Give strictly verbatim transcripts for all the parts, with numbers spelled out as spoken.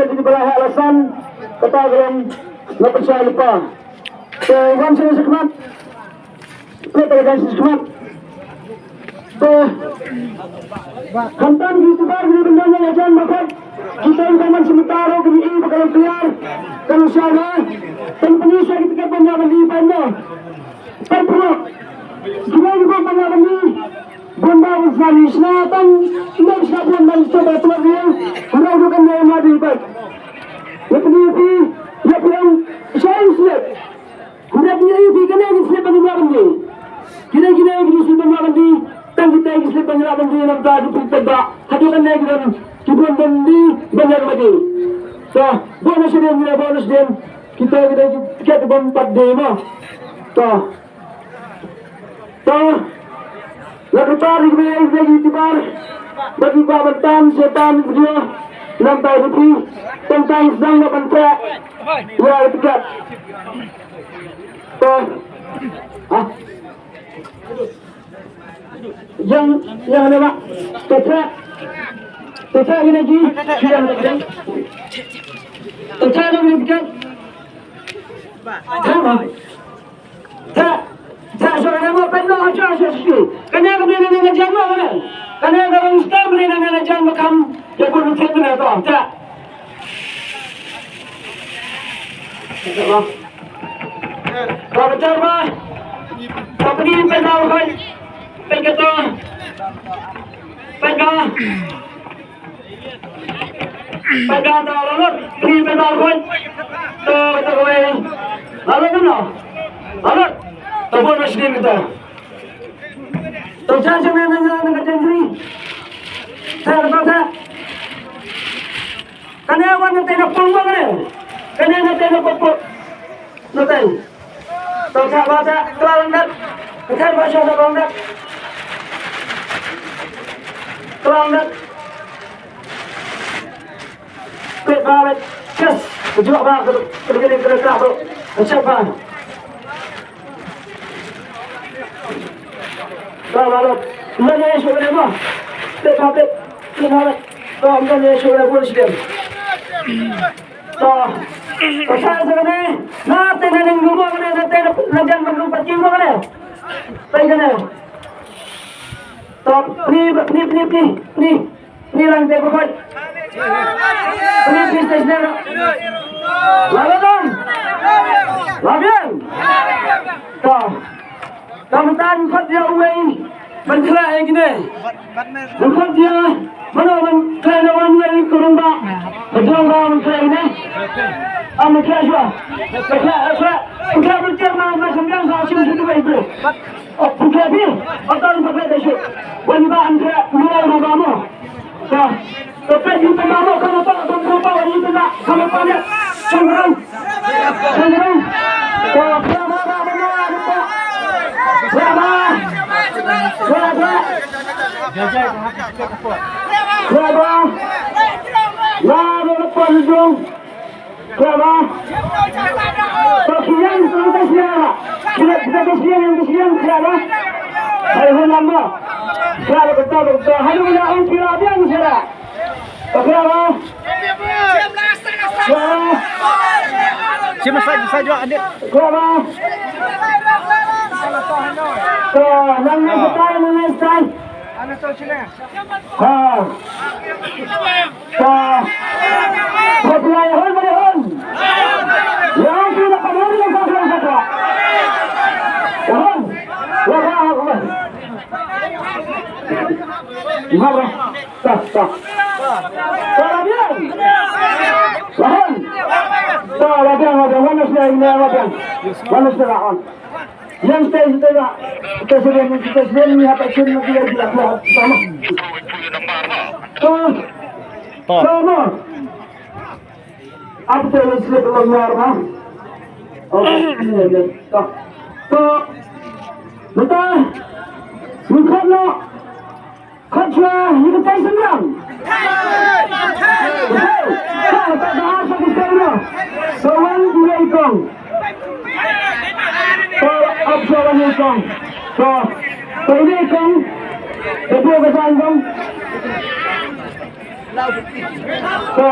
Ki ba la heh la san, kata ka long nga pynshai lypa. Te wan sha ka khmat. Peit ka khmat. Te khamtam ki tubar ki bynta na jan ba khot. Kita ki ban sha mynta ruh ki i ba ka long clear. Ka long shai ba. Tang pynshai ki tiket ban ïa ban di ban mo. Tang pynshai. Ki ban ban ïa ban di. Bun ba bun sani sna tang, nang sna bun nang sna ba tuan riu, nang du kan nang ma di bai. Ya pini pi, ya pi ang, saya slip. Hura pi ya pi kena di slip bagi ma bandi. Kena kena di slip bagi ma bandi, tang kita di slip bagi ma bandi, nang ta di pun tebak. Hadu kan nang di, di bun bandi, banyak bagi. So, bonus din, ya bonus din. Kita kita kita bun pat di ma. So, To, la ka tar ri kmie ri kmie ki tibar, ba ki ba ban tan, sa tan video, nam tai rupi, tang tang sdang na ban trek, ya tiket. To, ah, yang, yang ada mak, to trek, to trek ini lagi, yang ada, to trek ini tiket. Come on. Te, te, so, ina mo, pynlong, so, so, so. Kane ka mriew na jan mo, kane. Kane ka rong star mriew na jan mo kam, ya pun mriew na to, te. Ba betul ba. Ba pynlong, pynlong, pynlong. Pynlong. Pynlong ta la lut, pynlong ta lut. To, to, wei. La lut kumno? La lut. To, bun na sdien kita. To, cha, cha, na, na, na, na, ka jengri. Cha, to, cha. Kane wan na te na pang ba kane. Kane na te na pang. Nutei. To cha ba cha, kla lang dat. Ka kher ba cha ba lang dat. Kla lang dat. Pet ba bet. Yes. Kejua ba, kejua ba, kejua ba. Kejua ba. Ba ba lot. Mane shu ne ba. Pet ba pet. Pet ba bet. Ba mane shu ne ba shu. To, to sa sa kane, na te na ning rumo kane, na te na jan ban rupa king rumo kane. Pai kane. To, pri, pri, pri, pri, pri, pri lang te ko koi. Pri, pri, station. Labian. Labian. To. Ka mynta ngi khot ïa uwei ban khleh ïa kine. Ngi khot ïa mano ban khleh na wan uwei ka rangbah. Ka rangbah ban khleh ïa kine. Am ban khleh shuwa. Ban khleh, ban khleh, ban khleh ban khleh na, na sambiang sa shim shim uwei bro. Oh, ban khleh phi. Ban khleh ban khleh shuwa. Wan ba ban khleh uwei rangbah mo. Ka, ka peit ïa u tymmen mo, ka mata, ka mata, ïa u tymmen, ka mata ïa. Shangrang. Shangrang. Ka, ka mata, ka mata, ka mata. Ka mata. Ka mata. Ka mata. La, la, la, pa, jong. Khlem ba. To ki ïeng to ka sñiang ba. Ki la ka sñiang, ka sñiang khlem ba. Hai hun lam ba. Khlem ba to to. Hai hun lam ki la biang sera. To khlem ba. Khlem ba. Sima sa sa jua adik. Khlem ba. To nang nang style, nang nang style. Ha. Ka. Ka pula ya hon, ya hon. Ya hon, pula ka hon, ya hon, ya hon. Ya hon. Ya hon. Mara. Ta, ta. Ta, la biang. Ya hon. Ta, la biang, la biang. Wan na sini, wan na biang. Wan na sini, la hon. Yang stay, stay ba. Kita sering, kita sering ni apa sini lagi lagi lah. Sama. To. To. Sama. Apa tu yang slip dalam luar ba? Oh, ini dia. To. To. Betul. Bukan lo. Khot shuwa ïa ka tei synran. Ka ta ka ar sa ka tei synran. Ka wan ïa i kong. Ka ap shuwa wan ïa i kong. Ka, ka ïa i kong. Ka dua ka sa i kong. Ka.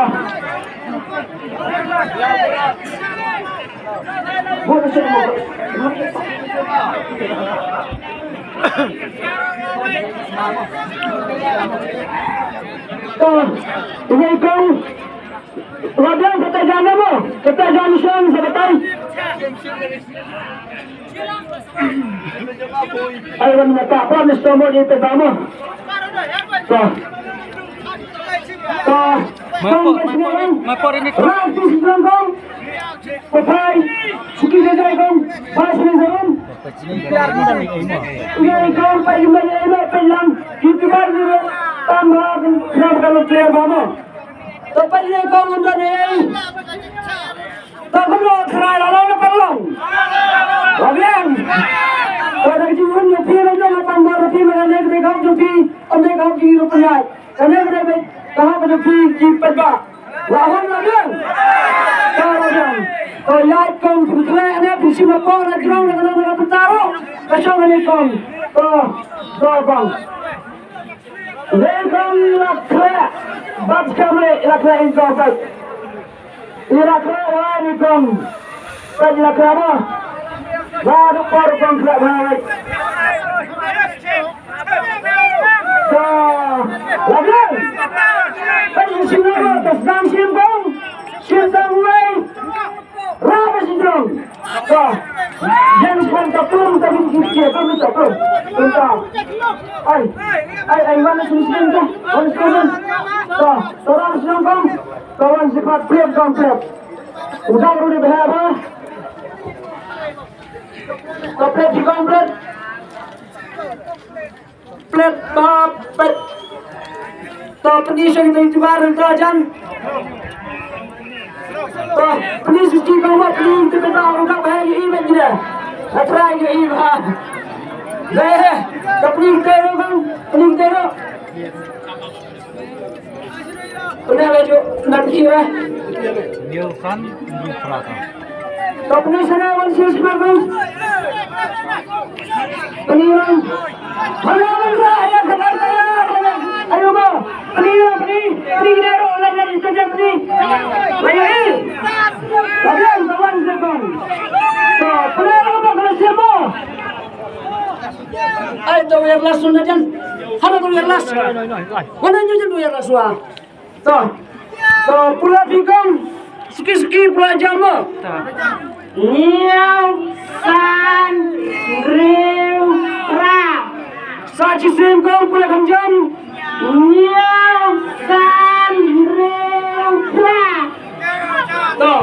Wadang kata jana mo, kata jana sang sa batai. Ai wan mata pa ni stomo ni pe ba mo. To. To. Mapok, mapok, mapok ini. Rai tu si jangkong. Papai, suki jajai kong. Pas ni zarum. Ini kong pa jumpa ni ina pelang. Kita baru tambah kenapa kalau player ba mo. To pynlong kong ym don ei. To kumno khrai la long na pynlong. Ba biang. To da ki jingim jong phi la long na pynlong phi ma la leh dei ka hok jong phi. Ym dei ka hok jong phi ruh pynlait. Ka leh dei ka hok jong phi ki pynbah. La hok la biang. To la biang. To ïaid kong phi khleh ne phi shim hapoh na jrong na ka long na ka pynta ruh. Ka shong ne kong. To to kong. Dei kong ïa la khleh bad skam leh ïa la khleh in kong peit. Ïa la khleh ïa ni kong peit ïa la khleh mo. Ba duk por kong khleh ba leh. Sa la khleh. Peit ïa shim mo ta sdang shim kong. Shim tang wei. Rah ba shi jrong. Ka. Jan shuwa ta plum ta bin ki ki ta bin ta plum. Plum ta. Ai. Ai ai wan na sini sini ta. Wan sini sini. Ka. Ta rah ba shi jrong kam. Ka wan shi pat plum kam plum. Udah ruh di bawah apa? Ka plum di kam plum. Plet ba pet. To pynïasoh kita ïa bar ka jan. To pynïasoh kita ba pynïasoh kita ba ruh ka ba ïa i ba jira. Ka trai ïa i ba. Deh, ka pynïasoh kita ruh kan, pynïasoh kita ruh. Pynïasoh laju, nak kira. Nilkan, Nilprata. Kapni sana wan sis bagus. Penilang. Mana mana ya kata kaya. Ayo ba. Penilang peni. Peni daro lagi kerja peni. Lagi. Lagi kawan sekon. So, penilang apa kalau siapa? Ai to wireless sun jan. Hana to wireless. Mana nyu jan to wireless wa. To. To pula phi kong. Suki suki pula jam mo. Hynñiew san hynriew phra. Sa shisien kong pula kham jam. Hynñiew san hynriew phra. To.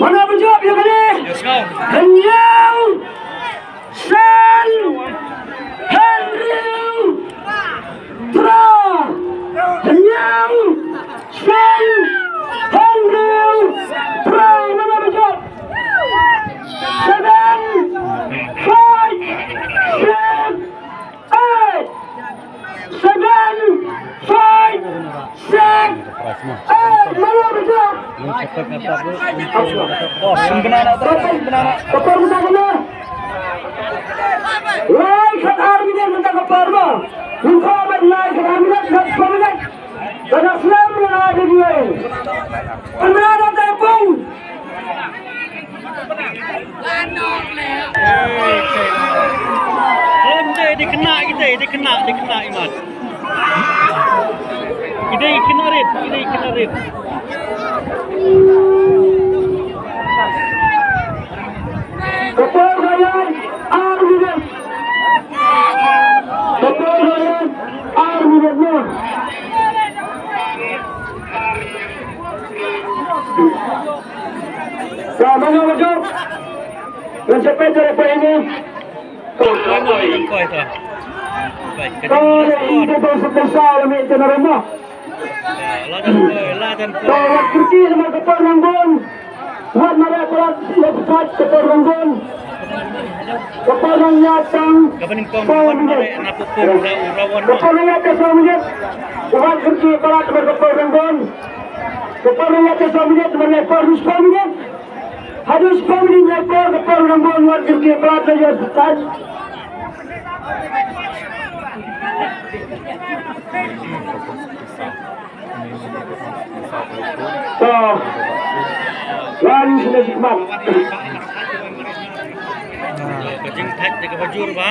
Mano ba jop ïa kane? Hynñiew san hynriew phra. Hynñiew san hynriew phra. Mano ba jop? Seven five six eight. Seven five six eight. Mano ba jop? Ka por mynta ka por. Lai khat ar minit mynta ka por ba. Mynta ba lai khat ar minit, khat ar minit. Ka da slem ïa la dei dei. Pynbna da tai pung. Em dei, dei kena kita, dei kena, dei kena imat. Kita kena rit, kita kena rit. Ka por ka ïaid ar minit. Ka por ka ïaid ar minit noh. Ka mano ka jop? Ngan sa peit ïa peit ïa ini. Koi, koi, koi, koi. Koi, koi. Koi, ïa ini ka jop sa peit sa ïa ini ka jop. To wat kyrkieh namar ka por nang bun. Wat mareh palat ïa ka por nang bun. Ka por nang ïaid tang saw minit. Ka por nang ïaid tang saw minit. Wat kyrkieh palat namar ka por nang bun. Ka por nang ïaid tang saw minit namar ka por nang saw minit. Haduh spah minit ïa ka por, ka por nang bun, wat kyrkieh palat la ïa stad. To. Ka jingthait da kaba jur ba.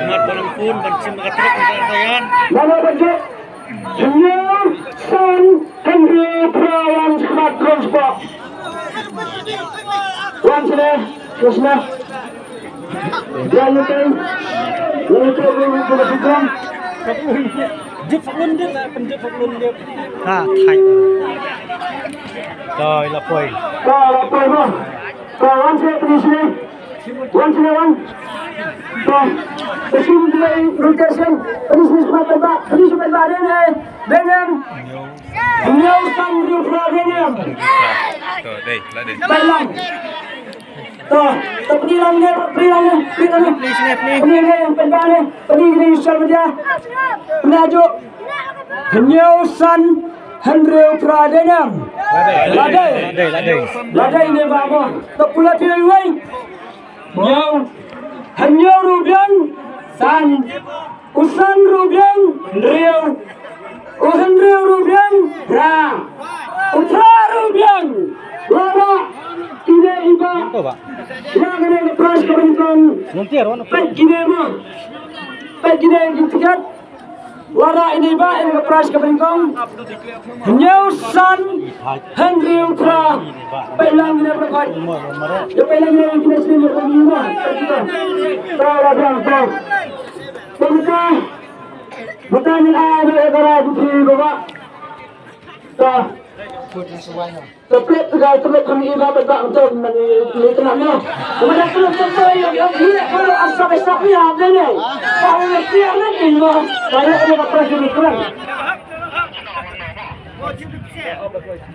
Mat ba nang pun ban shim ka trep ka tayan. Lada ban jop. Hynñiew san hynriew phra wan shmat kron spot. Wan shane, wan shane. Wan shane, wan shane, wan shane. Jip lun jip, jip lun jip. Ha, thait. Toi la poi. Toi la poi mo. Toi wan shane, please shane. Wan shane wan. Toi. Session play rotation. Please, please, please, please, please, please, please, please. Hynñiew san hynriew phra, Daniel. To, dei, la dei. Balang. To, to, pynlang ne, pynlang ne, pynlang ne. Please ne, please. Pynlang ne, pynlang ne, pynlang ne, social media. Pynlang jo. Hynñiew san hynriew phra, Daniel. La dei. La dei, la dei. La dei ne ba mo. To, pula ti wei. Hynñiew. Hynñiew ruh biang san. U san ruh biang hynriew. U hynriew ruh biang phra. U phra ruh biang. Lada ine i bah. Ïa kane ka prize ka banyngkong. Peit kine mo. Peit kine ki tiket. Lada ine i bah ïa ka prize ka banyngkong. Hynñiew san hynriew phra. Peit lang ine i bah. Ïa peit lang ine i bah. Peit lang ine i bah. Peit lang ine i bah. Peit lang ine i bah. Mynta ngin ai ïa ka rai jong phi, Babat. Ta. Ta plet, ta plet, kami iba ba ba to mani ni kena ni. Kami dah plet, plet, plet, ïa, ïa, ïa, ïa, asap, asap ni, apa ni? Apa ni, apa ni, apa ni? Banyak ni, apa ni, apa ni?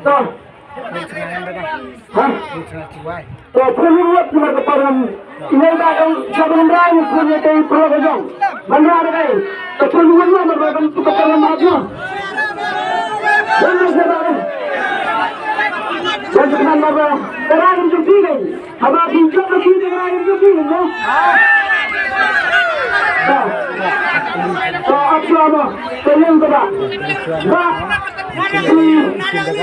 Ta. Ha? To, pynlong wat namar ka param. Ine ba ong sha ban rah ni pynlong ïa ka param ka jong. Ban rah da kai. To pynlong wat namar ba kan tu ka param ma jong. Ban rah da kai. Ban rah da kai. Ka rah ni jong phi kai. Haba phi jop da phi ka rah ni jong phi kai. To, to, ap shuwa mo. Pynlong ka ba. Ba. Phi. Phi. Phi. Phi.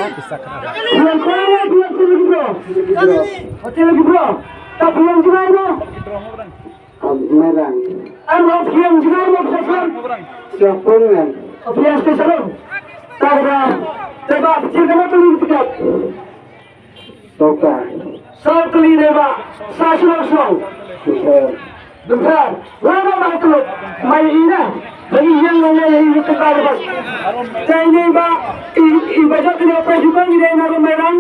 Hotel lagi bro. Tak pulang juga bro. Merang. Am hotel juga bro. Siapa kan? Hotel special. Tak ada. Coba kecil kamu tuh tiket. Soka. Sa kali ne ba. Sa shuwa shuwa. Super. Dengkar, lama ba tu, mai ina, bagi yang mana yang itu tak dapat. Kali ini ba, i, i baca kena apa juga ni dah nak main.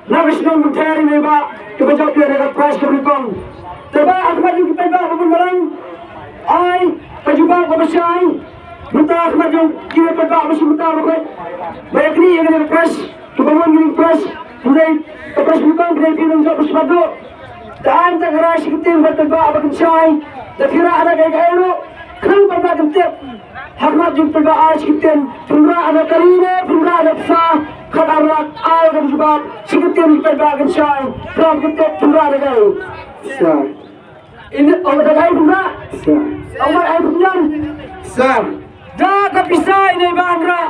Nak senang mencari ni ba, i baca kena dapat prize ke berikong. Coba aku bagi kita ba pun barang. Ai, baju ba apa besar. Minta aku baju kira ba apa sih minta apa. Banyak ni yang dapat prize. Kiba wan ki ring press, hynrei ka press nyngkong ka dei phi nongjop ba sbad duh. Te ai mynta ka rai shi kyntien bad paidbah ba kynshai. Te phi rah da kaei kaei ruh, khlem paidbah kin tip. Ha khmat jong paidbah ai shi kyntien, phin rah da kali ne phin rah da pisa, khat ar lak, ai ka jubab shi kyntien paidbah kynshai. Khlem kin tip phin rah da kaei. Sa. Ine, ong da kai pynra. Sa. Ong da kai pynra. Sa. Da ka pisa ine ba nra.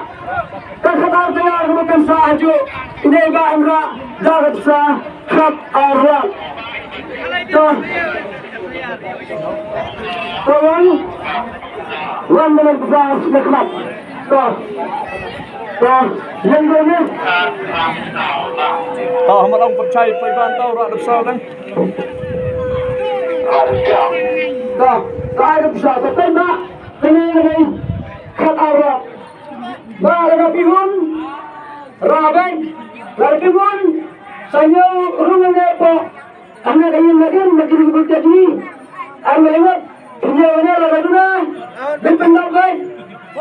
Ka khat ar tyngka ruh kan sa aju. Ine ba nra. Da ka pisa khat ar lak. To. To wan. Wan da ka pisa na khmat. To. To. Yang dua ni. To, hamat ong pynshai pynban tau ra da pisa kan. Ka, ka ai ka pisa, ka pynba, kane ka dei, khat ar lak. Ba la ka pihun, ra bek, la ka pihun, sa ñiew rung ne po, hana ka ïing ka dien, na ki ring bukit ni, ar lewat, ñiew ne la ka duna, bin pyndap bek,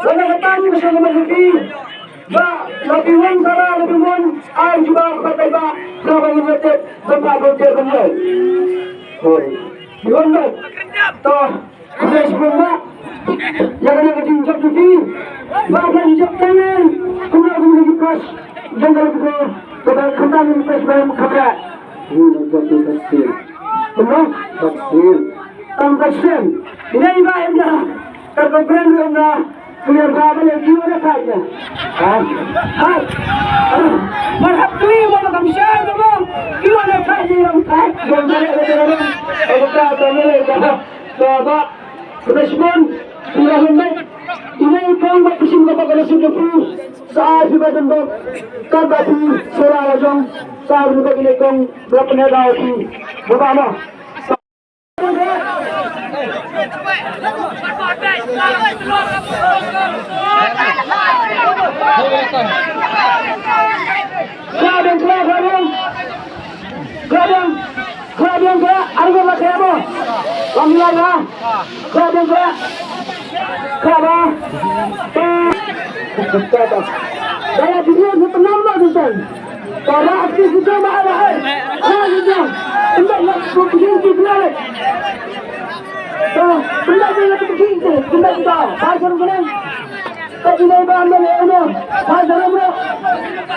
la ka tan, ka sa ka ma ka pi, Ba, la phi wan sara, la phi wan, ai jubab ba paidbah, kaba ngin ïatip, ba ka ba te ban ïa. Hoi. Phi wan ba. To, khublei shibun ba. Ïa kane ka jingjop jong phi. Ba ka jingjop tang ne. Kumno kumno ki press. Jong ka la phi ko. Ba ka khamtam ki press ba ka. Kumno? Tang ka sien. Ine i ba em da. Ka ko brand ruh em da. Clear ba ba le ki wa da ka ya. Ha? Ha? Mar hap clear ba ba kam shai ba ba. Ai, jong ka leh ka jong ka leh. Ka ka ka leh ka. Ka ba. Ka ba shibun. Ka ba shibun. Ine i kong ba pishim ka ba ka leh shibun ka phi. Sa ai phi ba dun ba. Ka ba phi. Sura la jong. Sa ai phi ba ine kong. Ba phi ne da phi. Ba ba ma. Khlad biang, khlad, khlad biang. Khlad biang, khlad biang, khlad. Arngut la khlad mo. Lam lam la. Khlad biang, khlad. Khlad ba. Daya diri ni penambah tu. Para artis kita mah ada, eh. Ada juga. Tidak nak pergi di Blek. Dah, tidak boleh pergi tu. Tidak kita. Pasal kena. Tak boleh bahan mana, eh, no. Pasal mana?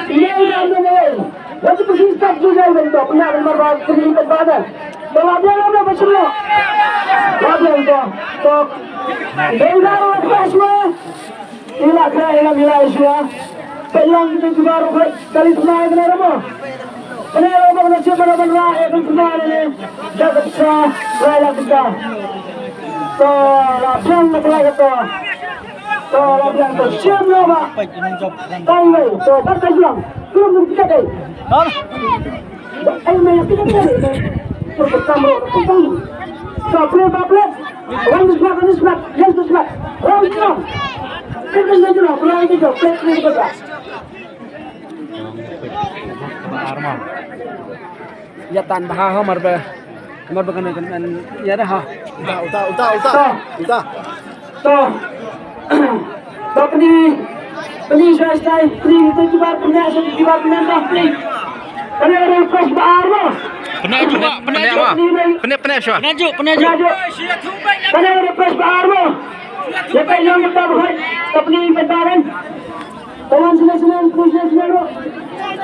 Ini bahan mana, eh. Waktu pergi start juga, eh, no. Pernah, pernah, pernah, pergi tempat mana? Kalau dia lama, macam mana? Lama, eh, no. Tok. Dengar, eh, pas, eh. Ila kra ila mila isya. Pelang kita juga ruhut kali semua kena rama. Kena rama kena siap pada benda ya kan semua ni. Jaga pecah, raya kita. To la biang na kala to. To la biang to siam na ba. Tang lai to ba ka juang. Belum kita dai. Ai mai kita dai. To ka kamro ka tang. To play ba play. One is not, one is not, yes is not. One is not. It is not enough. One is not. Play, play, play. Ya tan bah ha mar ba. Mar ba kan kan ya dah ha. Uta, uta, uta, uta. Uta. To. To pynïaid, pynïaid shai shai, pynïaid kita kibar pynïaid, kita kibar pynïaid dah pynïaid. Pynïaid dah fresh ba ar mo. Pynïaid juga, pynïaid juga. Pynïaid, pynïaid, pynïaid, pynïaid. Pynïaid juga. Pynïaid dah fresh ba ar mo. Ya pynïaid kita buat, kita pynïaid kita kan. Kawan sila sila, pynïaid sila sila mo.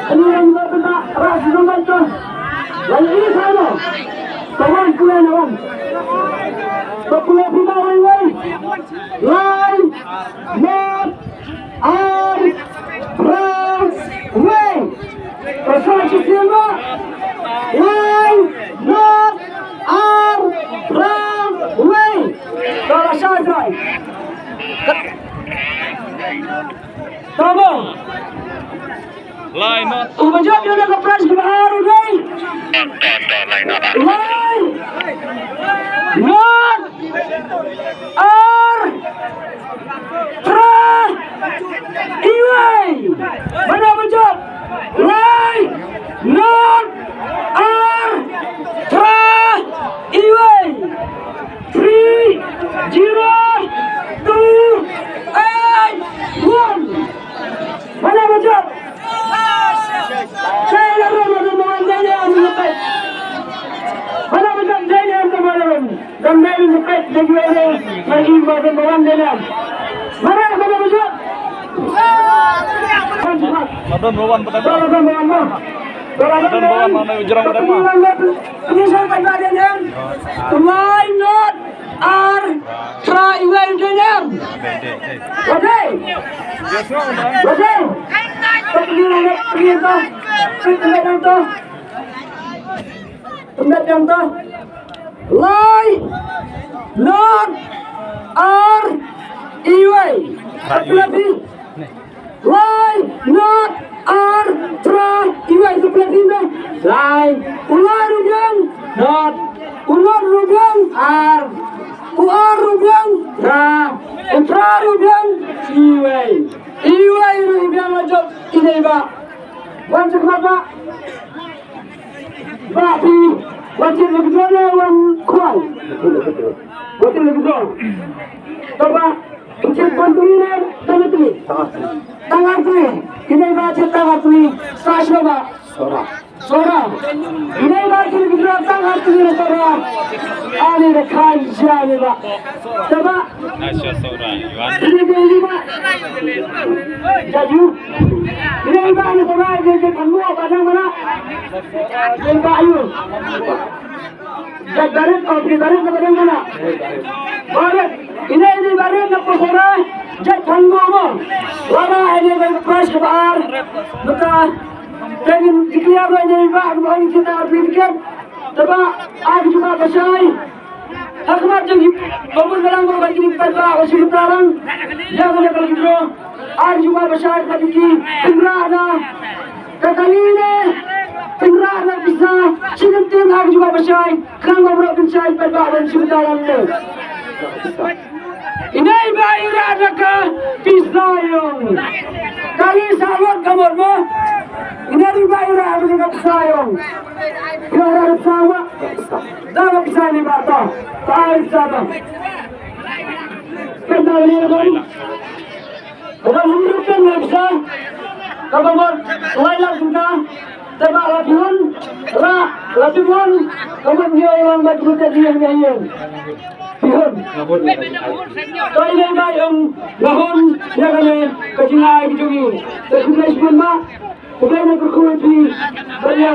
Pynïaid kita, ras sila kita. Lain ini sama. Kawan sila kawan. Popular pima wai wai. Lai, not, ar, phra, wei. Ka sa chi sien ma. Lai, not, ar, phra, wei. Ka la sa jai. Tama. Lai, not. Uba jop ïa ka prize kaba ar u dei. Lai, not, ar, phra, iwei. Bad uba jop. Lai, not, ar, phra, iwei. Three, zero, two, eight, one. Bala bajot. Jai la rum, rum, rum, jai la rum, rum. Bala bajot, jai la rum, rum, rum. Dam dai rum, rum, jai la rum. Jai la rum, rum, rum, jai la rum. Bala, bala bajot. Madon Rowan, betul. Bala, bala, bala. Madon Rowan, mana ujrang, betul, betul. Ini sampai pada yang. Why not? Ar, phra, iwei, u dei ne em? Wa dei? Wa dei? Pynlong ne, pynlong to. Pynlong to. Pynlong to. Lai, not, ar, iwei. Pynlong to. Lai, not, ar, phra, iwei, sa pynlong. Lai, u lai ruh biang, not, u not ruh biang, ar, u ar ruh biang, phra, u phra ruh biang, iwei, iwei ruh biang la jop, ine i bah. Wan sha khmat bah. Bah phi, wan sha khmat ne wan khwai. Wan sha khmat. To bah. Pynshit ban tuli ne tang tuli. Tang tuli. Ine i bah shit tang tuli. Sa shuwa bah. Sora. Sora. Ine i bah shit tang tuli ne sora. Ani da khan jia ne bah. Sora. Nasha sora. Ine i bah. Jaju. Ine i bah ne sora. Ine i bah ne sora. Ine i bah ayu. Jait barit, oh, phi barit na ba dang kana. Barit, ine, ine barit na Pashura, jait Pangong mo. Lada ine ba prize kaba ar, baka, te ngin declare ba ine ba, ba ine kita arphew tiket. Taba ar jubab bashai. Ha khmat jong ki babun balang ba ki paidbah ba shu bynta lang. Ïa kane ka lucky draw. Ar jubab bashai ba ki pynrah na ka kali ne. Pynrah na pisa. Shi kyntien ar jubab bashai. Khnang ba mrad pynshai paidbah ba shu bynta lang ne. Ine i ba i rah da ka pisa ïong. Kali sa lot ka mot mo. Ine i ba i rah da ka pisa ïong. Ine i rah da pisa wa. Da ka pisa ni ba ta. Ta ai pisa ta. Ka da ni ba. Ka da hum rupiah ni pisa. Ka ba mot lai lak ka. Te ba la pihun, ra, la pihun, ka mut ngi ong ba tu te di ngi ong. Pihun. Ka ine ba ong, la hun, ïa kane, ka jingai ki jong ngi. Te khublei shibun ba, khublei na kyrkhu ïa phi, ba ïa,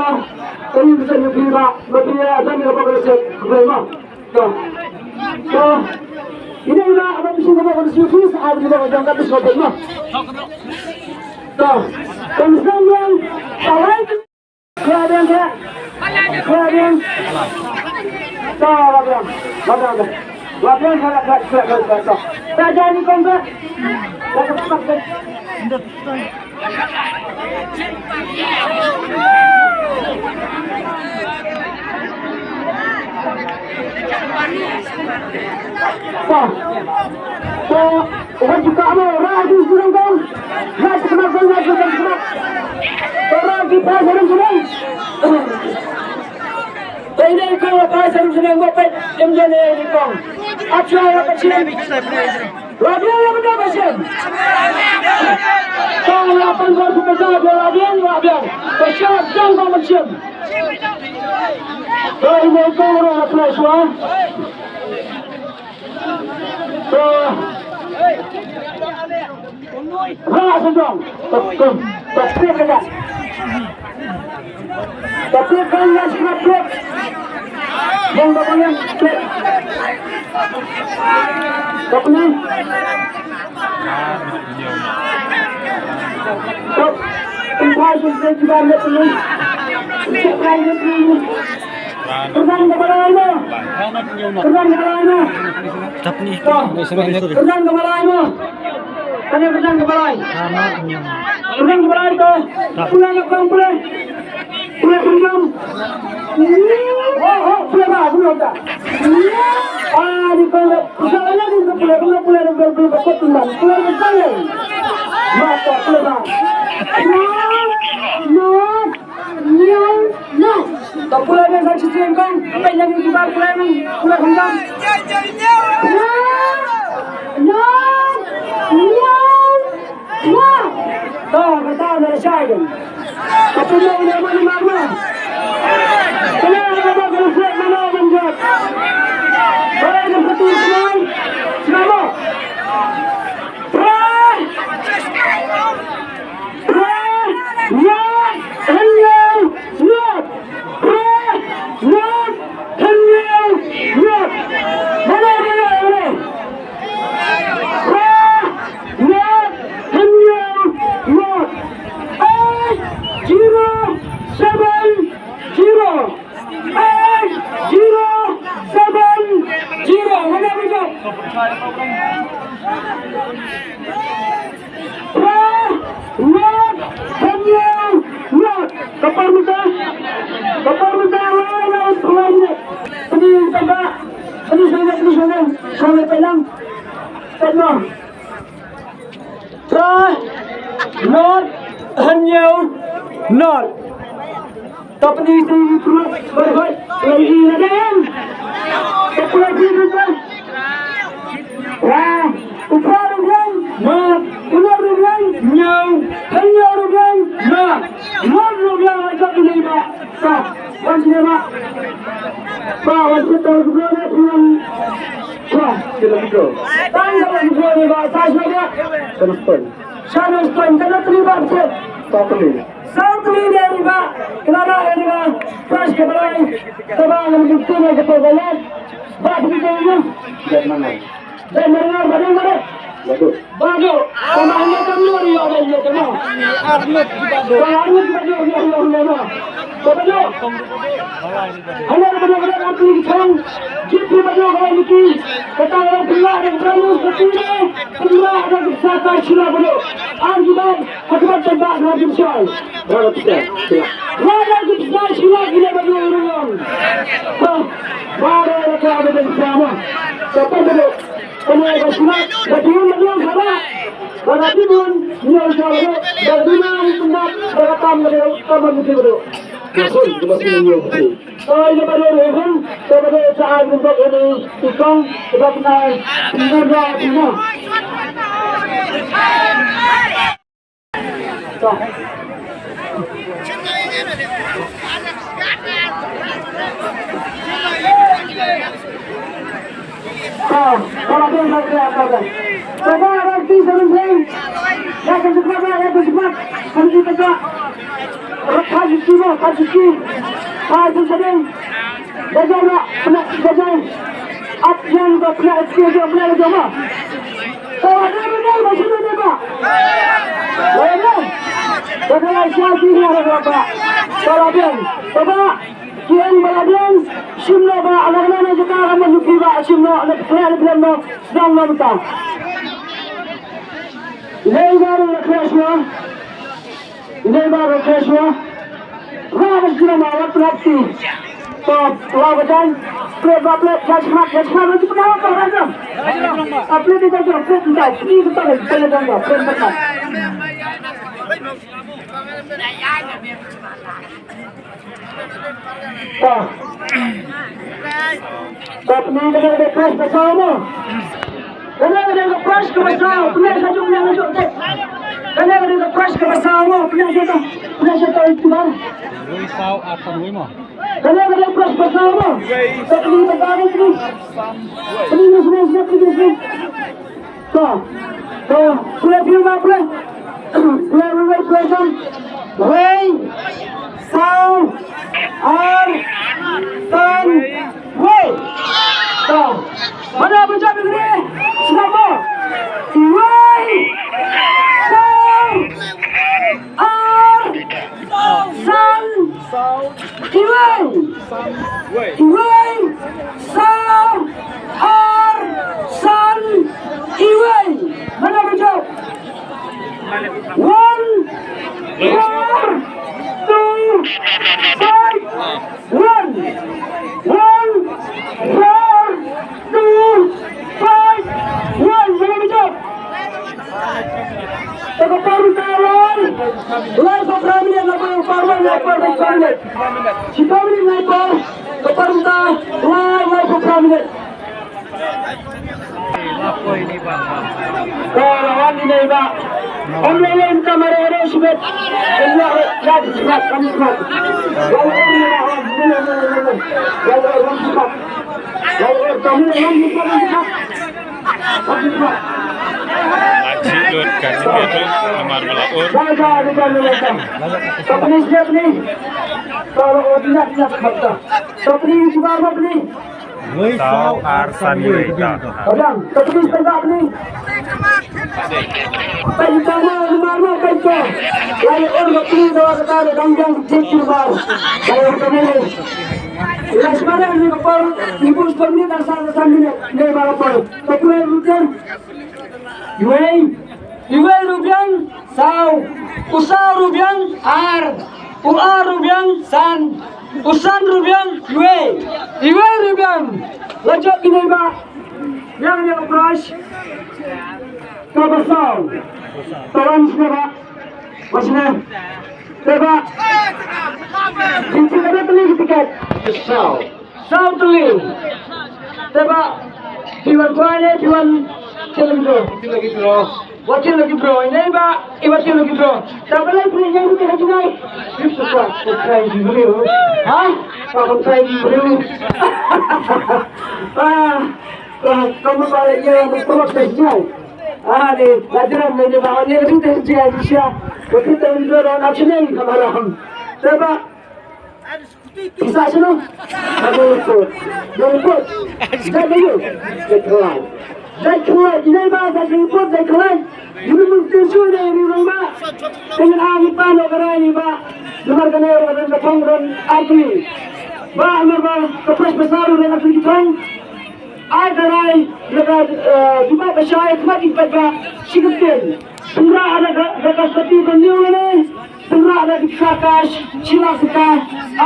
ka ïing ka sem ïa phi ba, ba phi ïa, dan ïa ka ba ka sep, khublei ba. To. To. Ine ine, aba machine ka ba ka sep, please, aba ka jong ka bis ko ma. To. Kong Sam yang, kawai. Keluar dia, keluar. Keluar dia. Tah, keluar dia. Keluar dia. Keluar dia, keluar, keluar, keluar, keluar, keluar. Tak jadi kau, keluar. Keluar, keluar, keluar. Tah. Tah. Orang juga mau, orang tu suruh kau. Nak kenapa, nak kenapa. Orang kita suruh suruh. Tei dei kong la phai sa ruh sha neng ba peit im ïa ne dei kong. Ap shuwa ïa ka shin. La biang ïa ka shin. Kong la pan kong sha ka shin, la biang, la biang. Ka shin la biang kong ka shin. Tei dei kong ruh la phai shuwa. Tei. Ra sendong. Takum. Takum ka jan. Takum ka jan, sngap, takum. Bong da bong jan. Takum. Takum. Takum. Kyrdan ka balai mo. Kyrdan ka balai mo. Tapni. Kyrdan ka balai mo. Kane kyrdan ka balai. Kyrdan ka balai to. Pule na kong pule. Pule kyrdan. Oh, oh, pule ba, pule ba. Ah, di kong. Pule ba, pule ba, pule ba, pule ba. Mata, pule ba. No, no. Ñiew, no. Ka pule biang sa shisien kong, peit na ki bar pule biang, pule khamtam. No, no, ñiew, no. To, kata na shai kong. Ka pule biang na mana mana. Pule biang na mana mana. Pule biang na mana mana. Pule biang. Pule biang. Pule biang. Pule biang. Nod, hynñiew, nod. Balei, balei, balei? Nod, hynñiew, nod. Eight zero seven zero. Eight zero seven zero. Balei, balei? Phra, nod, hynñiew, nod. Ka por mynta, ka por mynta, lai, lai, phra, nod. Pynïeng tang ba, pynïeng shuwa, pynïeng shuwa, shuwa pynïeng. Pynïeng. Phra, nod, hynñiew, nod. Tap ni tu tu bai bai. Lai i la dang. Tap la di tu tu. Wah, u phra ruh biang. Ma, u nod ruh biang. Ñiew. Hynñiew ruh biang. Ma, nod ruh biang. Ai tap ni ba. Tap. Wan sini ba. Ba, wan sini tau juga na tuan. Wah, kita betul. Tang kita betul ni ba. Sa sa ba. Terus pun. Sha nong ston, ka nongpyni ba bsien. Saw tylli. Saw tylli ne ri ba, kynada ne ri ba, prize ka ba lai, kaba ngam ju tuna ka por ba lai. Ba phi ka yu. Dei ma nga. Dei ma nga ba dei ma dei. Ba dei. Ba dei. Ba ma nga kam lu ri yo dei yo kam. Ar ngut ba dei. Ba ar ngut ba dei yo yo yo. Ka ba dei. Hana ka ba dei ka dei ka pli ki chong. Jit ki ba dei ka lai ki. Ka ta ka pli la ka pli ka pli la. Pli la ka pli sa ka shila ba dei. Ar ki ba ka ba ta ba ka jim shai. Ra ka pli. Ra ka pli sa shila ki ba dei ruang. Ba ba ra ka ba dei sama. Ka ba dei. Ka ba dei shila. Ka dei ba dei sama. Ba ka dei ba dei sama. Ba dei ba dei sama. Ba ka tam ba dei tam ba dei ba dei. Ka sun, ka sun. Oi, ïa ba dei ruh, ïa ba dei sa ai rumbok ïa ni, i kong, ïa ba pynai, pynai, pynai. Ka, ka ba dei sa kya ka ba. Ka ba dei sa kya ka ba. Ya ka jikma, ya ka jikma. Kan kita ka. Rakha jikma, ka jikma. Ka jikma. Bajai ba, pynah bajai. Ap yang ba pynah S K jo pynah jo ma. Tawa dei ba dei ba sini dei ba. Ba dei. Ba dei ba sini dei ba. Tawa dei. Tawa. Ki eng ba la dei. Shim lo ba ala ala na jaka ka ma nyuki ba shim lo ala pynah ala pynah lo. Sedang lo beta. Lei ba la crash lo. Ine ba ba crash wa. Ra ba jina ma wa trap ti. To wa ba jan. Play ba play, ya smat, ya smat, ya smat, ya smat. Apa dia dah play dah. Ini kita lagi play dah, play dah. To. To, pynïaid kane ka dei ka prize kaba saw mo. Kane ka dei ka prize kaba saw, pynïaid sha jong, pynïaid sha jong. Kane ka dei ka prize kaba saw mo, pynïaid sha jong, pynïaid sha jong, ïa kiba. Wei saw ar san wei mo. Kane ka dei ka prize kaba saw mo. To, pynïaid kane ka dei. Pynïaid, pynïaid, pynïaid, pynïaid. Ko, ko, pule, pule, pule. Pule, pule, pule, pule. Wei, saw, ar, san, wei. Ko. Mana pun jawab ni? Sngap mo. Wei, saw, ar, san, iwei. Iwei. Saw. Ar. San. Iwei. Mana ba jop? One. Four. Two. Five. One. One. Four. Two. Five. One. Mana ba jop? Te ka por mynta lai, lai phew phra minit, la phew phra minit, lai phew phra minit. Shiphew minit lai por, ka por mynta lai, lai phew phra minit. Ka la wan ine i bah. Ym lei lei mynta, mare mare shibit. Ym lei lei shibit, kam shibit. Lai wan ine i bah, wan ine i bah, wan ine i bah. Lai wan ine i bah, wan ine i bah. Lai wan ine i bah, kam ine i bah, wan ine i bah. Ka jinglut ka jinglut namar ba la ur. Saw ar san wei ta. Iwei. Iwei ruh biang saw. U saw ruh biang ar. U ar ruh biang san. U san ruh biang iwei. Iwei ruh biang. La jop ine i bah. Biang ïa ka prize kaba saw. To wan shane bah. Wan shane. Te bah. Phi tip kaba tylli ki tiket. Saw. Saw tylli. Te bah, phi wan kwah ne phi wan thied lucky draw? Wan thied lucky draw. Ine i bah i wan thied lucky draw. Te balei phi ïeng ruh ha jngai? Phi sa kwah, kwah try ki briew. Ha? Kwah try ki briew. Ah, ah, kumba ba la ïeng ruh ha jngai. Ah, ne, la jrong ne, ne bah, ne ruh ha jngai, shisha. Wan thied lucky draw, wan thied lucky draw. Te bah, Pisa sino? Ka dei report. Dei report. Dei dei. Dei khlaiñ. Dei khlaiñ. Ine i bah dei report dei khlaiñ. Ine i mung tin shu dei ri rong bah. Tengah ngi pan lo ka rai ni bah. Namar kane ro dei Thong don ar tylli. Ba namar ba ka press ba saw don ar tylli ki thong. Ai ka rai na ka, eh, jubab ba shai khmat ki paidbah shi kyntien. Pynrah da ka, da ka stati ba hynñiew lane. Pynrah da ka kash shi lak sita.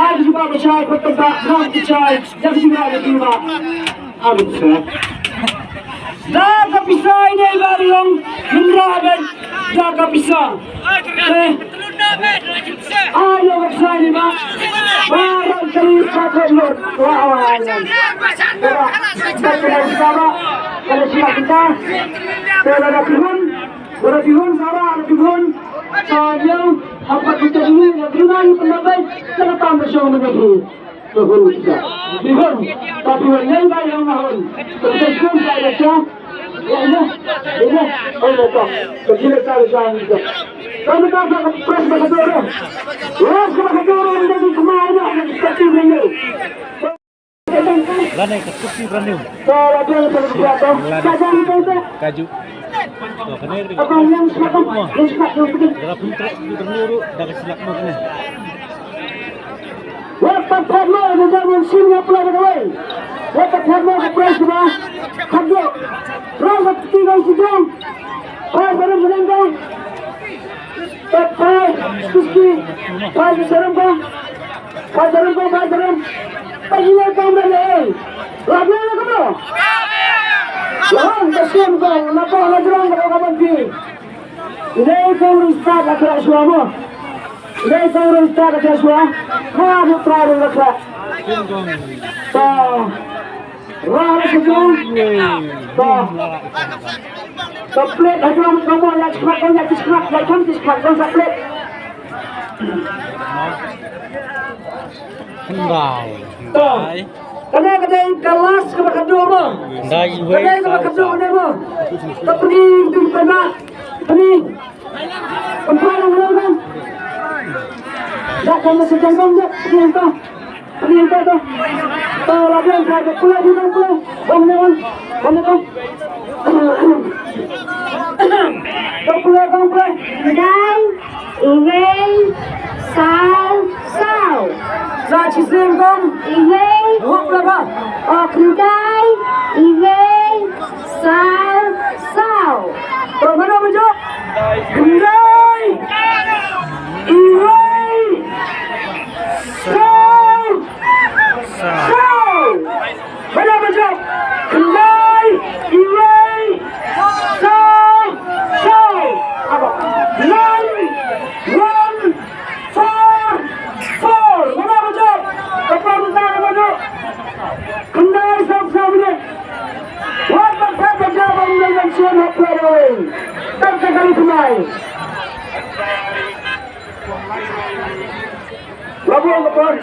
Ai ka jubab ba shai khmat ki paidbah khmat ki shai. Da ka jubab ba shai. Abin sa. Da ka pisa ine i Bah Riong, hynra bad da ka pisa. Eh. Ah, ïa ka pisa ine, Bah. Bah, rang kali sa ka lut. Wah, wah, wah. Bah, bah, kali sa, bah. Kali sa kita. Te lada pihun, lada pihun, Sarah, lada pihun. Sa ïa, hapa kita dulu, ya, dulu nang pyndapat. Kena tambah syong menjadi. Bihun kita. Bihun. Tapi wan nyai ba yang mahun. Terus pun saya baca. Ya, ya. Ya, ya. Oh, ya, tak. Kecil saya baca. Kami tak akan press bakadoro. Press bakadoro menjadi kemana? Seperti ini. Lane ka kupi brand new. Kalau dia yang terus jatuh. Lane. Kaju. Oh, kena. Apa yang siapa? Yang siapa? Yang siapa? Dalam pun truk brand new tu dah kesilap mah kena. Wat pat phad mo, ïa ka jingïaid sien ïa pla da kawei. Wat pat phad mo ka prize kaba khatduh. Prize ba kti ka sdang. Prize ba rem sdang ka. Pat phai, kuski. Phai sdang ka. Phai sdang ka, phai sdang. Phai sdang ka, phai sdang ka. Lap ïa ka mo. Lahong ka sien ka, na pa na jrong ka ka ban pi. Ine i kong rung stad la khleh shuwa mo. Ine i kong rung stad la khleh shuwa. Nga bu trai rung la khleh. Ta. Ra la shuwa. Ta. Ta plate ha jrong ka mo, ïa chikhmat kong, ïa chikhmat, ïa kham chikhmat kong sa plate. Khyndai. To. Kane ka dei ka last kaba khatduh mo. Khyndai iwei. Kane kaba khatduh kane mo. Ka pyni, pyni, pyni, pyni. Pyni, pyni, pyni. Dak kane sa jangkong dak, pyni to. Pyni to to. To, la biang ka pula, pula, pula. Bom ne, bom. Bom ne, bom. To pula, bom pula. Khyndai. Iwei, saw, saw. Sa shisien kong. Iwei. Hok laba. O, khyndai, iwei, saw, saw. To, mano mynjur? Khyndai, iwei, saw, saw. Bada bajak. Khyndai, iwei, saw, saw. Apa? Nine, one, four, four. Bada bajak. Kapal besar bajak. Khyndai, saw, saw, bajak. Wat bajak, bajak, bajak, bajak, bajak, bajak. Tak kali khyndai. Labuh ka por.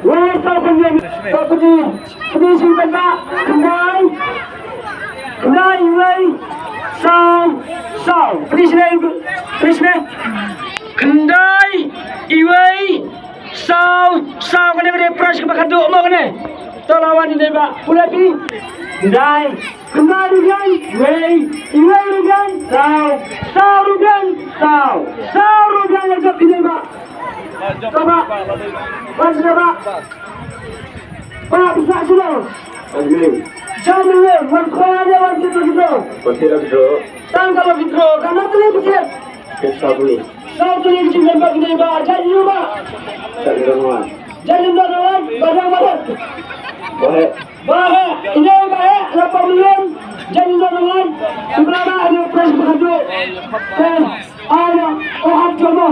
Wei, sa pynïeng, sa pynïeng. Pynïeng shisien ba. Khyndai. Khyndai, iwei, saw, saw. Pynïeng shisien, pynïeng shisien. Khyndai, iwei, saw, saw. Kane, kane, prize kaba khatduh mo kane. To la wan ïa kane ba. Pule phi. Khyndai. Khyndai ruh biang, iwei, iwei ruh biang, saw, saw ruh biang, saw, saw ruh biang, ïa jop ine ba. Kaba, ban sdang ba. Ba pisa sdang. Jam ne, wan khwa ne, wan sdang sdang. Tang kaba withdraw, ka na tang pisa. Saw tylli. Saw tylli ki jingmember kine ba, jait ïa ba. Jait ïa ba, ba dang ba. Ba heh. Ba heh, ine ba heh, laiphew million, jait ïa ba ngan, ïa ba ba, ïa prize ba khatduh. Te, ïa, oh, hap jong mo.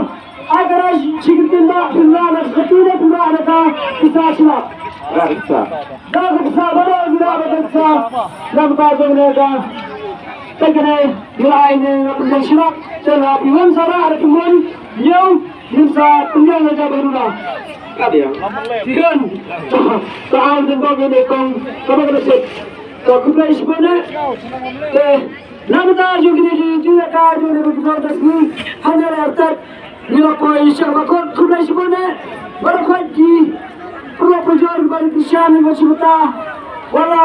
Ïa ka rai, shi kyntien ba, pynrah na ka kti ne, pynrah na ka pisa shi lak. Ka pisa. Da ka pisa, baroh, pynrah na ka pisa. Da ka pisa jong ne ka. Te kane, ïa ai ne, na pynrah shi lak. Te na pynrah sa ra, na pynrah, ïa. Ngin sa pynjah na jaba ruh na. Ka biang. Tigan. Ka ang teng kong kene kong. Ka ba ka sep. Ka khublei shibun eh. Te. Namar jong kine ki jingïakar jong kine ki bor das ni. Hanya artat. Ngi la poi sha ba kot khublei shibun eh. Baroh kot ki. Pynlong pynjor ba ki shan ba shibata. Wala.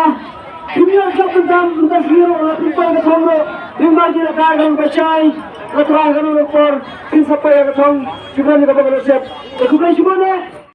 Kim ïoh jop bynta, bynta sniew, la pynpoi ka thong ruh, lyngba jingïakar kaba shai. Ka trai ka nong por kin sa poi ka thong. Shukran ïa ka ba ka nong siap. Ka khublei shibun eh.